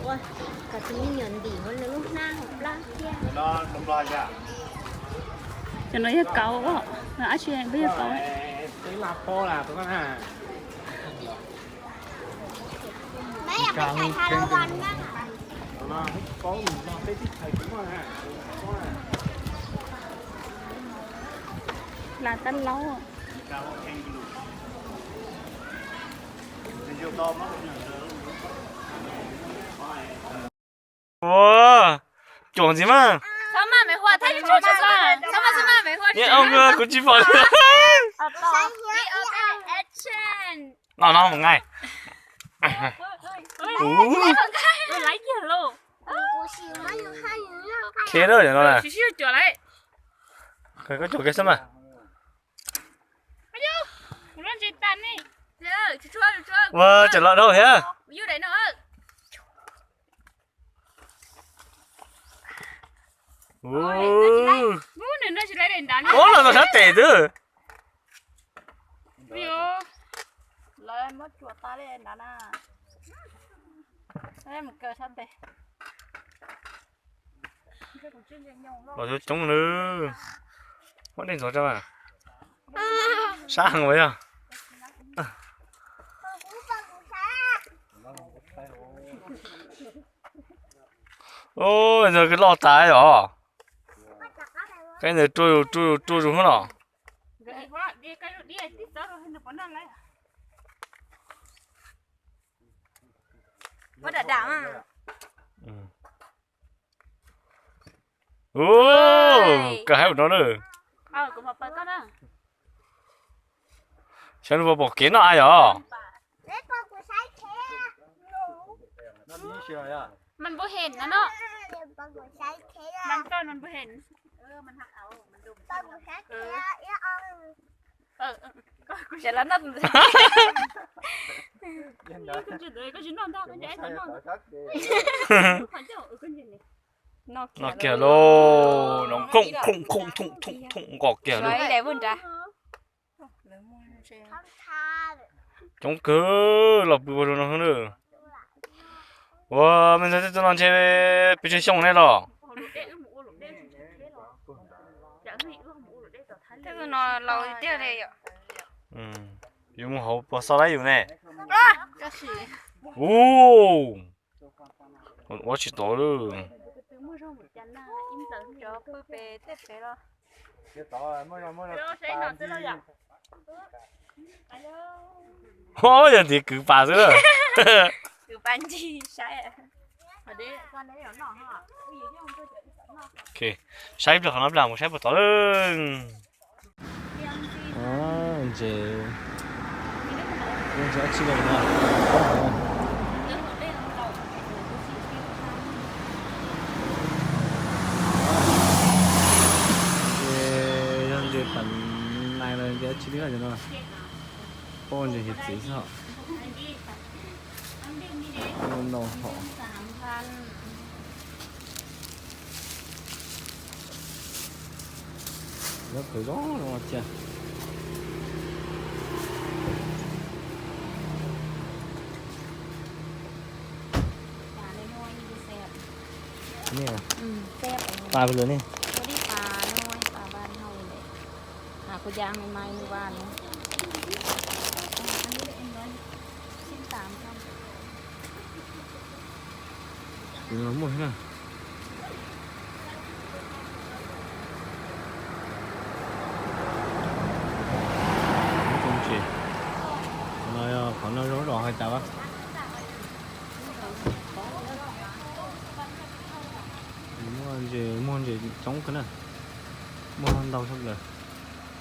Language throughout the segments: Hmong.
Kom tus me nyuam ntim hauv nws lub hnab hauv plab thiab. Cov no yog kauv, no ab tsi peb yog kauv. Las tab laub. Ua, cuam ntxiv mas. Kuv tsis pom li. No no mus nqaij. Kheb lawm no na. Koj cuam kiag xwb mas. Ua, tseem los dhau thiab. Ub, los tau sab tes xwb. Los coob coob nawb. Muab dej ntxuav tso mas. Sab heev ua yog. Ub, ntawd loj tas os. Qaib ntawd ruaj zus ruaj zus hnub no. Ub, kawg haib ua no na. Saib nws puas pom kev noj a yog. No kiag lauj, no khoom khoom thoom thoom thoom nkaus kiag lauj. Coob kawg los pw ua zoo no na. Ua, me ntxhais, tej tug no ntshe pes tsawg xyoo ne los? Yus mus hauv puas xo laib yus ne? Ub, ua tsis tau lawm. Ho, yog tiv kwv pas xwb. Saib ib pliag qhov no ib pliag mus saib puas tod lawm. Ntses, ntses dab tsi no. Ces yog ntses pam nais los ntses dab tsi li no. Pom ntses hiav txwv xwb hos. Ntau hom. Lawv qhwv zoo zoo cia. Pas lawm ne. Muaj thiab na. Qhov no yog qhov no zoo dog hais tas a. Muaj ntses, muaj ntses coob kawg na. Muaj ntau tshaj plaws.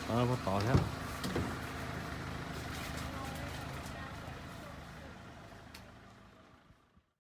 Qhov no puag tod thiab.